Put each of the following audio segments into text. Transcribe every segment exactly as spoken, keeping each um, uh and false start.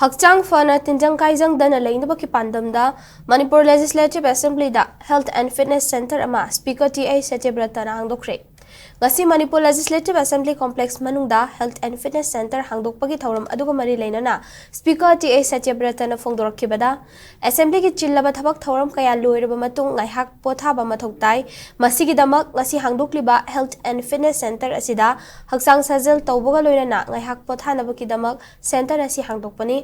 ꯍꯛꯆꯥꯡ ꯐꯅ ꯇꯤꯟꯖꯪ ꯀꯥꯏꯖꯪꯗꯅ ꯂꯩꯅꯕꯒꯤ ꯄꯥꯟꯗꯝꯗ ꯃꯅꯤꯄꯨꯔ ꯂꯦꯖꯤꯁꯂꯦꯇꯤꯚ ꯑꯦꯁꯦꯝꯕ꯭ꯂꯤꯗ ꯍꯦꯜꯊ ꯑꯦꯟ ꯐꯤꯠꯅꯦꯁ ꯁꯦꯟꯇꯔ ꯑꯃ ꯁ꯭ꯄꯤꯀꯔ ꯇꯤ ꯑꯩꯆ ꯁꯇ꯭ꯌꯕ꯭ꯔꯇꯅ ꯍꯥꯡꯗꯣꯛꯈ꯭ꯔꯦ꯫ ꯉꯁꯤ ꯃꯅꯤꯄꯨꯔ ꯂꯦꯖꯤꯁꯂꯦꯇꯤꯚ ꯑꯦꯁꯦꯝꯕ꯭ꯂꯤ ꯀꯣꯝꯄ꯭ꯂꯦꯛꯁ ꯃꯅꯨꯡꯗ ꯍꯦꯜꯊ ꯑꯦꯟ ꯐꯤꯠꯅꯦꯁ ꯁꯦꯟꯇꯔ ꯍꯥꯡꯗꯣꯛꯄꯒꯤ ꯊꯧꯔꯝ ꯑꯗꯨꯒ ꯃꯔꯤ ꯂꯩꯅꯅ ꯁ꯭ꯄꯤꯀꯔ ꯇꯤ ꯑꯩꯆ ꯁꯇ꯭ꯌꯕ꯭ꯔꯇꯅ ꯐꯣꯡꯗꯣꯔꯛꯈꯤꯕꯗ, ꯑꯦꯁꯦꯝꯕ꯭ꯂꯤꯒꯤ ꯆꯤꯜꯂꯕ ꯊꯕꯛ ꯊꯧꯔꯝ ꯀꯌꯥ ꯂꯣꯏꯔꯕ ꯃꯇꯨꯡ ꯉꯥꯏꯍꯥꯛ ꯄꯣꯊꯥꯕ ꯃꯊꯧ ꯇꯥꯏ꯫ ꯃꯁꯤꯒꯤꯗꯃꯛ ꯉꯁꯤ ꯍꯥꯡꯗꯣꯛꯂꯤꯕ ꯍꯦꯜꯊ ꯑꯦꯟ ꯐꯤꯠꯅꯦꯁ ꯁꯦꯟꯇꯔ ꯑꯁꯤꯗ ꯍꯛꯆꯥꯡ ꯁꯥꯖꯦꯜ ꯇꯧꯕꯒ ꯂꯣꯏꯅꯅ ꯉꯥꯏꯍꯥꯛ ꯄꯣꯊꯥꯅꯕꯒꯤꯗꯃꯛ ꯁꯦꯟꯇꯔ ꯑꯁꯤ ꯍꯥꯡꯗꯣꯛꯄꯅꯤ꯫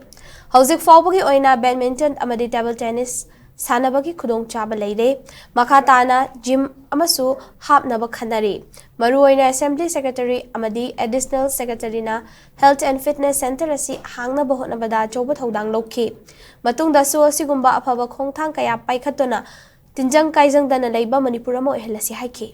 ꯍꯧꯖꯤꯛ ꯐꯥꯎꯕꯒꯤ ꯑꯣꯏꯅ ꯕꯦꯗꯃꯤꯟꯇꯟ ꯑꯃꯗꯤ ꯇꯦꯕꯜ ꯇꯦꯅꯤꯁ ꯁꯥꯟꯅꯕꯒꯤ ꯈꯨꯗꯣꯡꯆꯥꯕ ꯂꯩꯔꯦ꯫ ꯃꯈꯥ ꯇꯥꯅ ꯖꯤꯝ ꯑꯃꯁꯨ ꯍꯥꯞꯅꯕ ꯈꯟꯅꯔꯤ꯫ ꯃꯔꯨꯑꯣꯏꯅ ꯑꯦꯁꯦꯝꯕ꯭ꯂꯤ ꯁꯦꯀ꯭ꯔꯦꯇꯔꯤ ꯑꯃꯗꯤ ꯑꯦꯗꯤꯁꯅꯦꯜ ꯁꯦꯀ꯭ꯔꯦꯇꯔꯤꯅ ꯍꯦꯜꯊ ꯑꯦꯟ ꯐꯤꯠꯅꯦꯁ ꯁꯦꯟꯇꯔ ꯑꯁꯤ ꯍꯥꯡꯅꯕ ꯍꯣꯠꯅꯕꯗ ꯑꯆꯧꯕ ꯊꯧꯗꯥꯡ ꯂꯧꯈꯤ꯫ ꯃꯇꯨꯡꯗꯁꯨ ꯑꯁꯤꯒꯨꯝꯕ ꯑꯐꯕ ꯈꯣꯡꯊꯥꯡ ꯀꯌꯥ ꯄꯥꯏꯈꯠꯇꯨꯅ ꯇꯤꯟꯖꯪ ꯀꯥꯏꯖꯪꯗꯅ ꯂꯩꯕ ꯃꯅꯤꯄꯨꯔ ꯑꯃ ꯑꯣꯏꯍꯜꯂꯁꯤ ꯍꯥꯏꯈꯤ꯫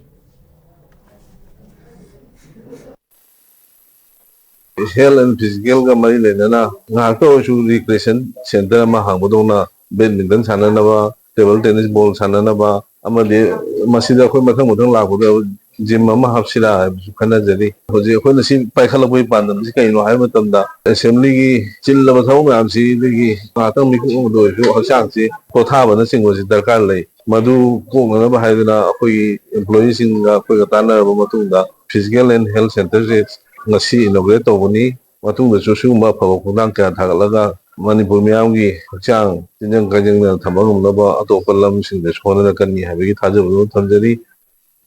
ꯍꯦꯜꯊ ꯑꯦꯟ ꯐꯤꯖꯤꯀꯦꯜꯒ ꯃꯔꯤ ꯂꯩꯅꯅ ꯉꯥꯏꯍꯥꯛꯇ ꯑꯣꯏꯔꯁꯨ ꯔꯤꯀ꯭ꯔꯤꯌꯦꯁꯟ ꯁꯦꯟꯇꯔ ꯑꯃ ꯍꯥꯡꯕꯗꯧꯅ ꯕꯦꯗꯃꯤꯟꯇꯟ ꯁꯥꯟꯅꯅꯕ, ꯇꯦꯕꯜ ꯇꯦꯅꯤꯁ ꯕꯣꯜ ꯁꯥꯟꯅꯅꯕ ꯑꯃꯗꯤ ꯃꯁꯤꯗ ꯑꯩꯈꯣꯏ ꯃꯊꯪ ꯃꯊꯪ ꯂꯥꯛꯄꯗ ꯖꯤꯝ ꯑꯃ ꯍꯥꯞꯁꯤꯔꯥ ꯍꯥꯏꯕꯁꯨ ꯈꯟꯅꯖꯔꯤ꯫ ꯍꯧꯖꯤꯛ ꯑꯩꯈꯣꯏꯅ ꯁꯤ ꯄꯥꯏꯈꯠꯂꯛꯄꯒꯤ ꯄꯥꯟꯗꯝꯁꯤ ꯀꯩꯅꯣ ꯍꯥꯏꯕ ꯃꯇꯝꯗ ꯑꯦꯁꯦꯝꯕ꯭ꯂꯤꯒꯤ ꯆꯤꯜꯂꯕ ꯊꯕꯛ ꯃꯌꯥꯝꯁꯤꯗꯒꯤ ꯉꯥꯏꯍꯥꯛꯇꯪ ꯃꯤꯀꯨꯞ ꯑꯃꯗ ꯑꯣꯏꯔꯁꯨ ꯍꯛꯆꯥꯡꯁꯤ ꯄꯣꯊꯥꯕꯅꯆꯤꯡꯕꯁꯤ ꯗꯔꯀꯥꯔ ꯂꯩ꯫ ꯃꯗꯨ ꯀꯣꯛꯅꯅꯕ ꯍꯥꯏꯗꯨꯅ ꯑꯩꯈꯣꯏꯒꯤ ꯏꯝꯄ꯭ꯂꯣꯌꯤꯁꯤꯡꯒ ꯑꯩꯈꯣꯏꯒ ꯇꯥꯟꯅꯔꯕ ꯃꯇꯨꯡꯗ ꯐꯤꯖꯤꯀꯦꯜ ꯑꯦꯟ ꯍꯦꯜꯊ ꯁꯦꯟꯇꯔꯁꯦ ꯉꯁꯤ ꯏꯅꯣꯒ꯭ꯔꯦꯠ ꯇꯧꯕꯅꯤ꯫ ꯃꯇꯨꯡꯗꯁꯨ ꯁꯤꯒꯨꯝꯕ ꯑꯐꯕ ꯈꯣꯡꯊꯥꯡ ꯀꯌꯥ ꯊꯥꯡꯒꯠꯂꯒ ꯃꯅꯤꯄꯨꯔ ꯃꯤꯌꯥꯝꯒꯤ ꯍꯛꯆꯥꯡ ꯇꯤꯟꯖꯪ ꯀꯥꯏꯖꯪꯗꯅ ꯊꯝꯕ ꯉꯝꯅꯕ ꯑꯇꯣꯞꯄ ꯂꯝꯁꯤꯡꯗꯁꯨ ꯍꯣꯠꯅꯔꯛꯀꯅꯤ ꯍꯥꯏꯕꯒꯤ ꯊꯥꯖꯕ ꯑꯗꯨ ꯊꯝꯖꯔꯤ꯫